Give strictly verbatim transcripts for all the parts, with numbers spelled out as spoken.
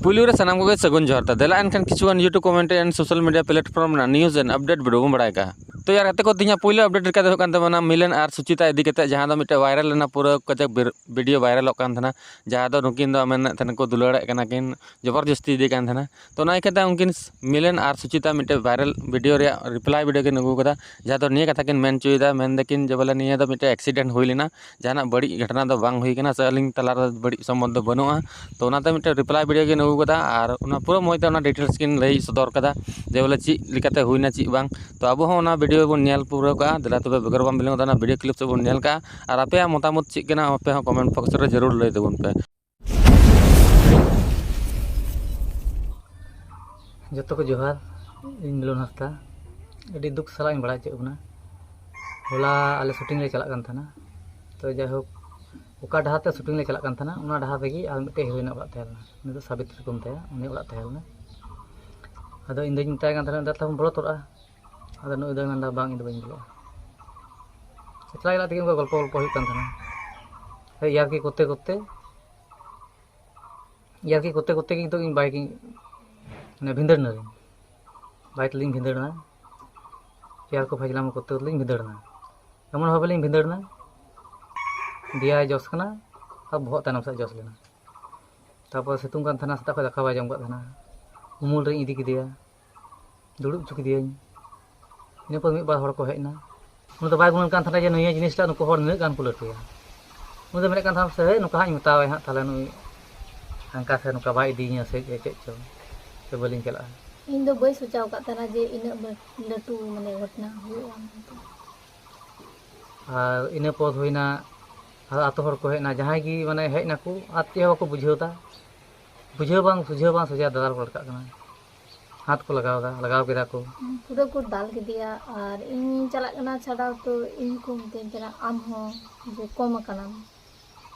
ᱯᱩᱭᱞᱩ ᱨᱮ ᱥᱟᱱᱟᱢ ᱠᱚᱜᱮ ᱥᱟᱹᱜᱩᱱ ᱡᱚᱦᱟᱨ ᱛᱮ᱾ ᱫᱮᱞᱟ ᱮᱱᱠᱷᱟᱱ ᱠᱤᱪᱷᱩᱜᱟᱱ YouTube comment and social media platform ᱨᱮᱱᱟᱜ news and update video ᱵᱚᱱ ᱵᱟᱲᱟᱭ ᱠᱟᱜᱼᱟ᱾ ᱛᱚ ᱭᱟᱨ ᱜᱟᱛᱮ ᱠᱚ, ᱛᱮᱦᱮᱧᱟᱜ ᱯᱩᱭᱞᱩ update ᱞᱮᱠᱟ ᱫᱚ ᱦᱩᱭᱩᱜ ᱠᱟᱱ ᱛᱟᱵᱚᱱᱟ ᱢᱤᱞᱚᱱ ᱟᱨ ᱥᱩᱪᱤᱛᱟ ᱤᱫᱤ ᱠᱟᱛᱮ, ᱡᱟᱦᱟᱸ ᱫᱚ ᱢᱤᱫᱴᱮᱱ viral ᱞᱮᱱᱟ, ᱯᱩᱨᱟᱹ ᱠᱟᱡᱟᱠ ᱵᱤᱨ-, video viralᱚᱜ ᱠᱟᱱ ᱛᱟᱦᱮᱱᱟ, ᱡᱟᱦᱟᱸ ᱫᱚ ᱱᱩᱠᱤᱱ ᱫᱚ ᱢᱮᱱᱮᱫ ᱛᱟᱦᱮᱱᱟ ᱠᱚ ᱫᱩᱞᱟᱹᱲᱮᱫ ᱠᱟᱱᱟ ᱠᱤᱱ, ᱡᱚᱵᱚᱨᱡᱚᱥᱛᱤ ᱤᱫᱤ ᱠᱟᱱ ᱛᱟᱦᱮᱱᱟ᱾ ᱛᱚ ᱚᱱᱟ ᱤᱭᱠᱟᱹᱛᱮ ᱩᱱᱠᱤᱱ ᱢᱤᱞᱚᱱ ᱟᱨ ᱥᱩᱪᱤᱛᱟ ᱢᱤᱫᱴᱮᱱ viral video ᱨᱮᱭᱟᱜ reply video ᱠᱤᱱ ᱟᱹᱜᱩ ᱠᱟᱫᱟ, ᱡᱟᱦᱟᱸ ᱫᱚ ᱱᱤᱭᱟᱹ ᱠᱟᱛᱷᱟ ᱠᱤᱱ ᱢᱮᱱ ᱦᱚᱪᱚᱭᱮᱫᱟ, ᱢᱮᱱ ᱫᱟᱠᱤᱱ ᱡᱮ ᱵᱚᱞᱮ ᱱᱤᱭᱟᱹ ᱫᱚ ᱢᱤᱫᱴᱮᱱ accident ᱦᱩᱭ ᱞᱮᱱᱟ, ᱡᱟᱦᱟᱱᱟᱜ ᱵᱟᱹᱲᱤᱡ ᱜᱷᱚᱴᱚᱱᱟ ᱫᱚ ᱵᱟᱝ ᱦᱩᱭ ᱠᱟᱱᱟ, ᱥᱮ ᱟᱹᱞᱤᱧ ᱛᱟᱞᱟᱨᱮ ᱵᱟᱹᱲᱤᱡ ᱥᱚᱢᱵᱚᱱᱫᱷᱚ ᱵᱟᱹᱱᱩᱜᱼᱟ᱾ ᱛᱚ ᱚᱱᱟᱛᱮ ᱢᱤᱫᱴᱮᱱ reply video ᱠᱤᱱ ᱟᱹᱜᱩ ᱠᱟᱫᱟ, ᱟᱨ ᱚᱱᱟ ᱯᱩᱨᱟᱹ ᱢᱚᱡᱽ ᱛᱮ ᱚᱱᱟ details ᱠᱤᱱ ᱞᱟᱹᱭ ᱥᱚᱫᱚᱨ ᱠᱟᱫᱟ ᱡᱮ ᱵᱚᱞᱮ ᱪᱮᱫ ᱞᱮᱠᱟᱛᱮ ᱦᱩᱭᱱᱟ ᱪᱮᱫ ᱵᱟᱝ᱾ ᱛᱚ ᱟᱵᱚ ᱦᱚᱸ ᱚᱱᱟ video ᱵᱚᱱ ᱧᱮᱞ ᱯᱩᱨᱟᱹᱣ ᱠᱟᱜᱼᱟ᱾ ᱫᱮᱞᱟ ᱛᱚᱵᱮ ᱵᱮᱜᱚᱨ ᱵᱟᱝ ᱵᱤᱞᱚᱢ ᱠᱟᱛᱮ ᱚᱱᱟ video clip ᱥᱮᱫ ᱵᱚᱱ ᱧᱮᱞ ᱠᱟᱜᱼᱟ, ᱟᱨ ᱟᱯᱮᱭᱟᱜ ᱢᱚᱛᱟᱢᱚᱛ ᱪᱮᱫ ᱠᱟᱱᱟ ᱟᱯᱮ ᱦᱚᱸ comment box ᱨᱮ ᱡᱟᱹᱨᱩᱲ ᱞᱟᱹᱭ ᱛᱟᱵᱚᱱ ᱯᱮ᱾ ᱡᱚᱛᱚ ᱠᱚ ᱡᱚᱦᱟᱨ, ᱤᱧ ᱢᱤᱞᱚᱱ ᱦᱟᱸᱥᱫᱟ᱾ ᱟᱹᱰᱤ ᱫᱩᱠ ᱥᱟᱞᱟᱜ ᱤᱧ ᱵᱟᱲᱟᱭ ᱦᱚᱪᱚᱭᱮᱫ ᱵᱚᱱᱟ, ᱦᱚᱞᱟ ᱟᱞᱮ shooting ᱞᱮ ᱪᱟᱞᱟᱜ ᱠᱟᱱ ᱛᱟᱦᱮᱱᱟ᱾ ᱛᱚ ᱡᱟᱭᱦᱳᱠ, ᱚᱠᱟ ᱰᱟᱦᱟᱨ ᱛᱮ shooting ᱞᱮ ᱪᱟᱞᱟᱜ ᱠᱟᱱ ᱛᱟᱦᱮᱱᱟ, ᱚᱱᱟ ᱰᱟᱦᱟᱨ ᱨᱮᱜᱮ ᱟᱨ ᱢᱤᱫᱴᱮᱡ heroine ᱟᱜ ᱚᱲᱟᱜ ᱛᱟᱦᱮᱸ ᱞᱮᱱᱟ᱾ ᱩᱱᱤ ᱫᱚ ᱥᱟᱵᱤᱛᱨᱤ ᱠᱚ ᱢᱮᱛᱟᱭᱟ, ᱩᱱᱤ ᱚᱲᱟᱜ ᱛᱟᱦᱮᱸ ᱞᱮᱱᱟ᱾ ᱟᱫᱚ ᱤᱧ ᱫᱚᱧ ᱢᱮᱛᱟᱭ ᱠᱟᱱ ᱛᱟᱦᱮᱱᱟ, "ᱫᱟ, ᱛᱟᱦᱞᱮ ᱵᱚᱱ ᱵᱚᱞᱚ ᱛᱚᱨᱟᱜᱼᱟ?" ᱟᱫᱚ ᱱᱩᱭ ᱫᱚᱭ ᱢᱮᱱᱫᱟ, "ᱵᱟᱝ, ᱤᱧ ᱫᱚ ᱵᱟᱹᱧ ᱵᱚᱞᱚᱜᱼᱟ᱾" ᱮᱠᱞᱟ ᱮᱠᱞᱟ ᱛᱮᱜᱮ ᱚᱱᱠᱟ ᱜᱚᱞᱯᱚ ᱜᱚᱞᱯᱚ ᱦᱩᱭᱩᱜ ᱠᱟᱱ ᱛᱟᱦᱮᱱᱟ᱾ ᱦᱳᱭ, ᱤᱭᱟᱨᱠᱤ ᱠᱚᱨᱛᱮ ᱠᱚᱨᱛᱮ, ᱤᱭᱟᱨᱠᱤ ᱠᱚᱨᱛᱮ ᱠᱚᱨᱛᱮ ᱜᱮ ᱱᱤᱛᱚᱜ ᱤᱧ ᱵᱟᱭ ᱠᱤᱧ, ᱢᱟᱱᱮ, ᱵᱷᱤᱸᱫᱟᱹᱲ ᱱᱟᱹᱧ᱾ ᱵᱟᱭ ᱛᱮᱞᱤᱧ ᱵᱷᱤᱸᱫᱟᱹᱲ ᱮᱱᱟ᱾ ᱤᱭᱟᱨ ᱠᱚ ᱯᱷᱟᱡᱽᱞᱟᱢ ᱠᱚᱨᱛᱮ ᱠᱚᱨᱛᱮ ᱞᱤᱧ ᱵᱷᱤᱸᱫᱟᱹᱲ ᱮᱱᱟ᱾ ᱮᱢᱚᱱ ᱵᱷᱟᱵᱮ ᱞᱤᱧ ᱵᱷᱤᱸᱫᱟᱹᱲ ᱮᱱᱟ, ᱫᱮᱭᱟᱭ ᱡᱚᱥ ᱠᱟᱱᱟ ᱟᱨ ᱵᱚᱦᱚᱜ ᱛᱟᱭᱱᱚᱢ ᱥᱮᱫ ᱡᱚᱥ ᱞᱮᱱᱟ᱾ ᱛᱟᱨᱯᱚᱨ ᱥᱤᱛᱩᱝ ᱠᱟᱱ ᱛᱟᱦᱮᱱᱟ, ᱥᱮᱛᱟᱜ ᱠᱷᱚᱱ ᱫᱟᱠᱟ ᱵᱟᱭ ᱡᱚᱢ ᱠᱟᱜ ᱛᱟᱦᱮᱱᱟ᱾ ᱩᱢᱩᱞ ᱨᱤᱧ ᱤᱫᱤ ᱠᱮᱫᱮᱭᱟ, ᱫᱩᱲᱩᱵ ᱦᱚᱪᱚ ᱠᱮᱫᱮᱭᱟᱹᱧ᱾ ᱤᱱᱟᱹ ᱯᱚᱨ ᱢᱤᱫ ᱵᱟᱨ ᱦᱚᱲ ᱠᱚ ᱦᱮᱡ ᱮᱱᱟ᱾ ᱩᱱᱤ ᱫᱚ ᱵᱟᱭ ᱜᱩᱱᱟᱹᱱ ᱠᱟᱱ ᱛᱟᱦᱮᱱᱟ ᱡᱮ ᱱᱤᱭᱟᱹ ᱡᱤᱱᱤᱥᱴᱟ ᱱᱩᱠᱩ ᱦᱚᱲ ᱱᱤᱱᱟᱹᱜ ᱜᱟᱱ ᱠᱚ ᱞᱟᱹᱴᱩᱭᱟ᱾ ᱩᱱᱤ ᱫᱚ ᱢᱮᱱᱮᱫ ᱠᱟᱱ ᱛᱟᱦᱮᱱᱟ, "ᱥᱮ ᱦᱮᱡ ᱱᱚᱝᱠᱟ ᱦᱟᱸᱜ ᱤᱧ ᱢᱮᱛᱟᱣᱟᱭ ᱦᱟᱸᱜ, ᱛᱟᱦᱞᱮ ᱱᱩᱭ ᱦᱟᱱᱠᱟ ᱥᱮ ᱱᱚᱝᱠᱟ ᱵᱟᱭ ᱤᱫᱤᱭᱤᱧᱟ ᱥᱮ ᱪᱮᱫ ᱪᱚ, ᱥᱮ ᱵᱟᱹᱞᱤᱧ ᱪᱟᱞᱟᱜᱼᱟ᱾" ᱤᱧ ᱫᱚ ᱵᱟᱹᱧ ᱥᱚᱪᱟᱣ ᱟᱠᱟᱫ ᱛᱟᱦᱮᱱᱟ ᱡᱮ ᱤᱱᱟᱹᱜ ᱵᱟᱹ-, ᱞᱟᱹᱴᱩ ᱢᱟᱱᱮ ᱜᱷᱚᱴᱚᱱᱟ ᱦᱩᱭᱩᱜᱼᱟ ᱢᱮᱱᱛᱮ᱾ ᱟᱨ ᱤᱱᱟᱹ ᱯᱚᱨ ᱦᱩᱭᱱᱟ, ᱟᱨ ᱟᱛᱳ ᱦᱚᱲ ᱠᱚ ᱦᱮᱡ ᱮᱱᱟ, ᱡᱟᱦᱟᱸᱭ ᱜᱮ ᱢᱟᱱᱮ ᱦᱮᱡ ᱱᱟᱠᱚ ᱟᱨ ᱪᱮᱫ ᱦᱚᱸ ᱵᱟᱠᱚ ᱵᱩᱡᱷᱟᱹᱣ ᱮᱫᱟ᱾ ᱵᱩᱡᱷᱟᱹᱣ ᱵᱟᱝ ᱥᱩᱡᱷᱟᱹᱣ, ᱫᱟᱫᱟᱞ ᱠᱚ ᱞᱟᱴᱠᱟᱜ ᱠᱟᱱᱟ, ᱦᱟᱛ ᱠᱚ ᱞᱟᱜᱟᱣ ᱮᱫᱟ, ᱞᱟᱜᱟᱣ ᱠᱮᱫᱟ ᱠᱚ᱾ ᱯᱩᱨᱟᱹ ᱠᱚ ᱫᱟᱞ ᱠᱮᱫᱮᱭᱟ ᱟᱨ ᱤᱧ ᱪᱟᱞᱟᱜ ᱠᱟᱱᱟ ᱪᱷᱟᱰᱟᱣ, ᱛᱚ ᱤᱧ ᱠᱚ ᱢᱤᱛᱟᱹᱧ ᱠᱟᱱᱟ, "ᱟᱢ ᱦᱚᱸ ᱡᱮ ᱠᱚᱢ ᱟᱠᱟᱱᱟᱢ?"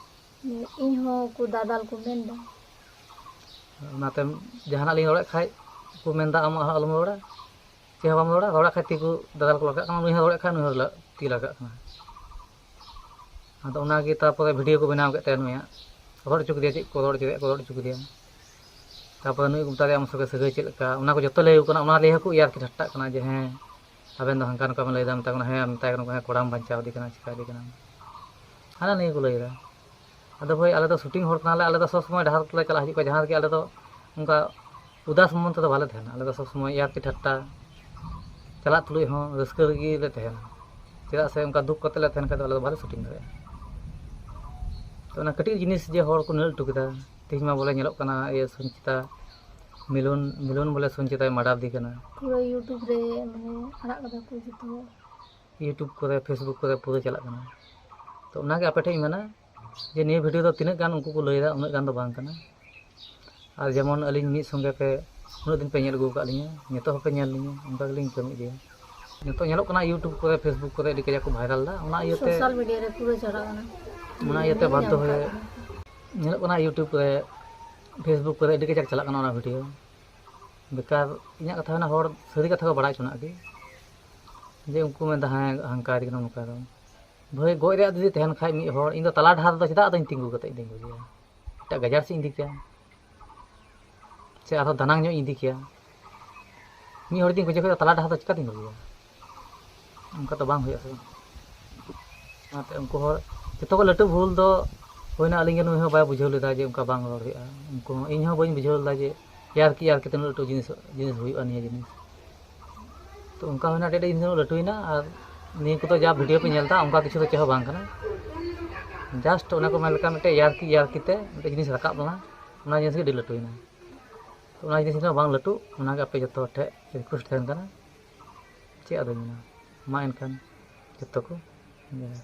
ᱤᱧ ᱦᱚᱸ ᱠᱚ ᱫᱟᱫᱟᱞ ᱠᱚ ᱢᱮᱱ ᱮᱫᱟ᱾ ᱚᱱᱟᱛᱮ ᱡᱟᱦᱟᱱᱟᱜ ᱞᱤᱧ ᱨᱚᱲᱮᱫ ᱠᱷᱟᱡ ᱠᱚ ᱢᱮᱱᱫᱟ, "ᱟᱢ ᱦᱚᱸ ᱟᱞᱚᱢ ᱨᱚᱲᱟ, ᱪᱮᱫ ᱦᱚᱸ ᱵᱟᱢ ᱨᱚᱲᱟ, ᱨᱚᱲᱟᱜ ᱠᱷᱟᱡ ᱛᱤ ᱠᱚ ᱫᱟᱫᱟᱞ ᱠᱚ ᱞᱟᱜᱟᱜ ᱠᱟᱱᱟ, ᱱᱩᱭ ᱦᱚᱸ ᱨᱚᱲᱮᱫ ᱠᱷᱟᱡ ᱱᱩᱭ ᱦᱚᱸ ᱛᱤ ᱞᱟᱜᱟᱜ ᱠᱟᱱᱟ᱾" ᱟᱫᱚ ᱚᱱᱟᱜᱮ ᱛᱟᱨᱯᱚᱨᱮ video ᱠᱚ ᱵᱮᱱᱟᱣ ᱠᱮᱫ ᱛᱟᱭᱟ ᱱᱩᱭᱟᱜ, ᱨᱚᱦᱚᱲ ᱦᱚᱪᱚ ᱠᱮᱫᱮᱭᱟ, ᱪᱮᱫ ᱠᱚ ᱨᱚᱦᱚᱲ ᱦᱚᱪᱚ ᱠᱮᱫᱮᱭᱟ, ᱠᱚ ᱨᱚᱦᱚᱲ ᱦᱚᱪᱚ ᱠᱮᱫᱮᱭᱟ᱾ ᱛᱟᱨᱯᱚᱨᱮ ᱱᱩᱭ ᱢᱮᱛᱟ ᱫᱮᱭᱟ ᱟᱢ ᱥᱚᱸᱜᱮ ᱥᱟᱹᱜᱟᱹᱭ ᱪᱮᱫ ᱞᱮᱠᱟ, ᱚᱱᱟ ᱠᱚ ᱡᱚᱛᱚ ᱞᱟᱹᱭ ᱟᱠᱚ ᱠᱟᱱᱟ᱾ ᱚᱱᱟ ᱞᱟᱹᱭ ᱦᱚᱸᱠᱚ ᱤᱭᱟᱨᱠᱤ ᱴᱷᱟᱴᱴᱟᱜ ᱠᱟᱱᱟ ᱡᱮ ᱦᱮᱸ ᱟᱵᱮᱱ ᱫᱚ ᱦᱟᱱᱠᱟ ᱱᱚᱝᱠᱟ ᱵᱮᱱ ᱞᱟᱹᱭ ᱮᱫᱟ, ᱢᱮᱛᱟ ᱠᱚ ᱠᱟᱱᱟ ᱦᱮᱸ ᱢᱮᱛᱟᱭ ᱠᱟᱱᱟ ᱠᱚ ᱦᱮᱸ ᱠᱚᱲᱟᱢ ᱵᱟᱧᱪᱟᱣ ᱤᱫᱤ ᱠᱟᱱᱟ, ᱪᱤᱠᱟ ᱤᱫᱤ ᱠᱟᱱᱟ, ᱦᱟᱱᱟ ᱱᱤᱭᱟᱹ ᱠᱚ ᱞᱟᱹᱭ ᱮᱫᱟ᱾ ᱟᱫᱚ ᱵᱷᱟᱹᱭ ᱟᱞᱮ ᱫᱚ ᱥᱩᱴᱤᱝ ᱦᱚᱲ ᱠᱟᱱᱟᱞᱮ, ᱟᱞᱮ ᱫᱚ ᱥᱚᱵᱽ ᱥᱚᱢᱚᱭ ᱰᱟᱦᱟᱨ ᱛᱮᱞᱮ ᱪᱟᱞᱟᱜ ᱦᱤᱡᱩᱜ ᱠᱟᱱᱟ, ᱡᱟᱦᱟᱸ ᱨᱮᱜᱮ ᱟᱞᱮ ᱫᱚ ᱚᱱᱠᱟ ᱩᱫᱟᱥ ᱢᱚᱱ ᱛᱮᱫᱚ ᱵᱟᱞᱮ ᱛᱟᱦᱮᱱᱟ᱾ ᱟᱞᱮ ᱫᱚ ᱥᱚᱵᱽ ᱥᱚᱢᱚᱭ ᱤᱭᱟᱨᱠᱤ ᱴᱷᱟᱴᱴᱟ, ᱪᱟᱞᱟᱜ ᱛᱩᱞᱩᱡ ᱦᱚᱸ ᱨᱟᱹᱥᱠᱟᱹ ᱨᱮᱜᱮ ᱞᱮ ᱛᱟᱦᱮᱱᱟ᱾ ᱪᱮᱫᱟᱜ ᱥᱮ ᱚᱱᱠᱟ ᱫᱩᱠ ᱠᱟᱛᱮ ᱞᱮ ᱛᱟᱦᱮᱱ ᱠᱷᱟᱡ ᱫᱚ ᱟᱞᱮ ᱫᱚ ᱵᱟᱞᱮ ᱥᱩᱴᱤᱝ ᱫᱟᱲᱮᱭᱟᱜᱼᱟ᱾ ᱛᱚ ᱚᱱᱟ ᱠᱟᱹᱴᱤᱡ ᱡᱤᱱᱤᱥ ᱡᱮ ᱦᱚᱲ ᱠᱚ ᱱᱟᱹᱞ ᱦᱚᱴᱚ ᱠᱮᱫᱟ, ᱛᱮᱦᱮᱧ ᱢᱟ ᱵᱚᱞᱮ ᱧᱮᱞᱚᱜ ᱠᱟᱱᱟ ᱤᱭᱟᱹ ᱥᱚᱧᱪᱤᱛᱟ ᱢᱤᱞᱚᱱ, ᱢᱤᱞᱚᱱ ᱵᱚᱞᱮ ᱥᱚᱧᱪᱤᱛᱟᱭ ᱢᱟᱰᱟᱨ ᱫᱤ ᱠᱟᱱᱟ᱾ ᱯᱩᱨᱟᱹ YouTube ᱨᱮ ᱢᱟᱱᱮ ᱟᱲᱟᱜ ᱠᱟᱫᱟ ᱠᱚ ᱡᱚᱛᱚ᱾ YouTube ᱠᱚᱨᱮ, Facebook ᱠᱚᱨᱮ ᱯᱩᱨᱟᱹ ᱪᱟᱞᱟᱜ ᱠᱟᱱᱟ᱾ ᱛᱚ ᱚᱱᱟᱜᱮ ᱟᱯᱮ ᱴᱷᱮᱱ ᱤᱧ ᱢᱮᱱᱟ ᱡᱮ ᱱᱤᱭᱟᱹ ᱵᱷᱤᱰᱤᱭᱳ ᱫᱚ ᱛᱤᱱᱟᱹᱜ ᱜᱟᱱ ᱩᱱᱠᱩ ᱠᱚ ᱞᱟᱹᱭᱫᱟ, ᱩᱱᱟᱹᱜ ᱜᱟᱱ ᱫᱚ ᱵᱟᱝ ᱠᱟᱱᱟ᱾ ᱟᱨ ᱡᱮᱢᱚᱱ ᱟᱹᱞᱤᱧ ᱢᱤᱫ ᱥᱚᱸᱜᱮ ᱯᱮ ᱩᱱᱟᱹᱜ ᱫᱤᱱ ᱯᱮ ᱧᱮᱞ ᱟᱹᱜᱩ ᱟᱠᱟᱫ ᱞᱤᱧᱟ, ᱱᱤᱛᱚᱜ ᱦᱚᱸᱯᱮ ᱧᱮᱞ ᱞᱤᱧᱟ, ᱚᱱᱠᱟ ᱜᱮᱞᱤᱧ ᱠᱟᱹᱢᱤ ᱤᱫᱤᱭᱟ᱾ ᱱᱤᱛᱚᱜ ᱧᱮᱞᱚᱜ ᱠᱟᱱᱟ YouTube ᱠᱚᱨᱮ, Facebook ᱠᱚᱨᱮ ᱟᱹᱰᱤ ᱠᱟᱡᱟᱠ ᱠᱚ ᱵᱷᱟᱭᱨᱟᱞ ᱮᱫᱟ᱾ ᱚᱱᱟ ᱤᱭᱟᱹᱛᱮ, ᱥᱳᱥᱟᱞ ᱢᱤᱰᱤᱭᱟ ᱨᱮ ᱯᱩᱨᱟᱹ ᱪᱟᱞᱟᱜ ᱠᱟᱱᱟ᱾ ᱚᱱᱟ ᱤᱭᱟᱹᱛᱮ ᱵᱟᱫᱽᱫᱷᱚ ᱦᱚᱭᱮ ᱧᱮᱞᱚᱜ ᱠᱟᱱᱟ YouTube ᱠᱚᱨᱮ, Facebook ᱠᱚᱨᱮ ᱟᱹᱰᱤ ᱠᱟᱡᱟᱠ ᱪᱟᱞᱟᱜ ᱠᱟᱱᱟ ᱚᱱᱟ ᱵᱷᱤᱰᱤᱭᱳ᱾ ᱵᱮᱠᱟᱨ ᱤᱧᱟᱹᱜ ᱠᱟᱛᱷᱟ ᱦᱩᱭᱱᱟ, ᱦᱚᱲ ᱥᱟᱹᱨᱤ ᱠᱟᱛᱷᱟ ᱠᱚ ᱵᱟᱲᱟᱭ ᱦᱚᱪᱚᱱᱟᱜ ᱜᱮ, ᱡᱮ ᱩᱱᱠᱩ ᱢᱮᱱᱫᱟ ᱦᱮᱸ ᱦᱟᱱᱠᱟ ᱤᱫᱤ ᱠᱟᱱᱟ ᱱᱚᱝᱠᱟ ᱫᱚ᱾ ᱵᱷᱟᱹᱭ, ᱜᱚᱡ ᱨᱮᱭᱟᱜ ᱡᱩᱫᱤ ᱛᱟᱦᱮᱱ ᱠᱷᱟᱡ ᱢᱤᱫ ᱦᱚᱲ, ᱤᱧ ᱫᱚ ᱛᱟᱞᱟ ᱰᱟᱦᱟᱨ ᱨᱮᱫᱚ ᱪᱮᱫᱟᱜ ᱟᱫᱚᱧ ᱛᱤᱸᱜᱩ ᱠᱟᱛᱮ ᱤᱧ ᱛᱤᱸᱜᱩᱭᱟ? ᱮᱴᱟᱜ ᱜᱟᱡᱟᱲ ᱥᱮᱫ ᱤᱧ ᱤᱫᱤ ᱠᱮᱭᱟ, ᱥᱮ ᱟᱨᱦᱚᱸ ᱫᱟᱱᱟᱝ ᱧᱚᱜ ᱤᱧ ᱤᱫᱤ ᱠᱮᱭᱟ᱾ ᱢᱤᱫ ᱦᱚᱲ ᱡᱩᱫᱤᱧ ᱜᱚᱡᱮ ᱠᱷᱟᱡ ᱫᱚ ᱛᱟᱞᱟ ᱰᱟᱦᱟᱨ ᱫᱚ ᱪᱤᱠᱟᱛᱤᱧ ᱜᱚᱡᱮᱭᱟ? ᱚᱱᱠᱟ ᱫᱚ ᱵᱟᱝ ᱦᱩᱭᱩᱜᱼᱟ ᱥᱮ ᱵᱟᱝ? ᱚᱱᱟᱛᱮ ᱩᱱᱠᱩ ᱦᱚᱲ ᱡᱚᱛᱚ ᱠᱷᱚᱱ ᱞᱟᱹᱴᱩ ᱵᱷᱩᱞ ᱫᱚ ᱦᱩᱭᱱᱟ ᱟᱹᱞᱤᱧ ᱜᱮ, ᱱᱩᱭ ᱦᱚᱸ ᱵᱟᱭ ᱵᱩᱡᱷᱟᱹᱣ ᱞᱮᱫᱟ ᱡᱮ ᱚᱱᱠᱟ ᱵᱟᱝ ᱨᱚᱲ ᱦᱩᱭᱩᱜᱼᱟ᱾ ᱩᱱᱠᱩ ᱦᱚᱸ, ᱤᱧ ᱦᱚᱸ ᱵᱟᱹᱧ ᱵᱩᱡᱷᱟᱹᱣ ᱞᱮᱫᱟ ᱡᱮ ᱤᱭᱟᱨᱠᱤ, ᱤᱭᱟᱨᱠᱤ ᱛᱤᱱᱟᱹᱜ ᱞᱟᱹᱴᱩ ᱡᱤᱱᱤᱥ, ᱡᱤᱱᱤᱥ ᱦᱩᱭᱩᱜᱼᱟ ᱱᱤᱭᱟᱹ ᱡᱤᱱᱤᱥ᱾ ᱛᱚ ᱚᱱᱠᱟ ᱦᱩᱭᱱᱟ, ᱟᱹᱰᱤ ᱟᱹᱰᱤ ᱫᱤᱱ ᱞᱟᱹᱴᱩᱭᱮᱱᱟ᱾ ᱟᱨ ᱱᱤᱭᱟᱹ ᱠᱚᱫᱚ ᱡᱟ ᱵᱷᱤᱰᱤᱭᱳ ᱯᱮ ᱧᱮᱞ ᱮᱫᱟ, ᱚᱱᱠᱟ ᱠᱤᱪᱷᱩ ᱫᱚ ᱪᱮᱫ ᱦᱚᱸ ᱵᱟᱝ ᱠᱟᱱᱟ᱾ ᱡᱟᱥᱴ ᱚᱱᱟ ᱠᱚ ᱢᱮᱱ ᱞᱮᱠᱟ ᱢᱤᱫᱴᱮᱡ ᱤᱭᱟᱨᱠᱤ, ᱤᱭᱟᱨᱠᱤ ᱛᱮ ᱢᱤᱫᱴᱮᱡ ᱡᱤᱱᱤᱥ ᱨᱟᱠᱟᱵ ᱞᱮᱱᱟ, ᱚᱱᱟ ᱡᱤᱱᱤᱥ ᱜᱮ ᱟᱹᱰᱤ ᱞᱟᱹᱴᱩᱭᱮᱱᱟ᱾ ᱛᱚ ᱚᱱᱟ ᱡᱤᱱᱤᱥ ᱫᱚ ᱵᱟᱝ ᱞᱟᱹᱴᱩᱜ, ᱚᱱᱟᱜᱮ ᱟᱯᱮ ᱡᱚᱛᱚ ᱦᱚᱲ ᱴᱷᱮᱱ ᱨᱤᱠᱩᱭᱮᱥᱴ ᱛᱟᱦᱮᱱ ᱠᱟᱱᱟ᱾ ᱪᱮᱫ ᱟᱫᱚᱧ ᱢᱮᱱᱟ, ᱢᱟ ᱮᱱᱠᱷᱟᱱ ᱡᱚᱛᱚ ᱠᱚ ᱧᱮᱞᱟ᱾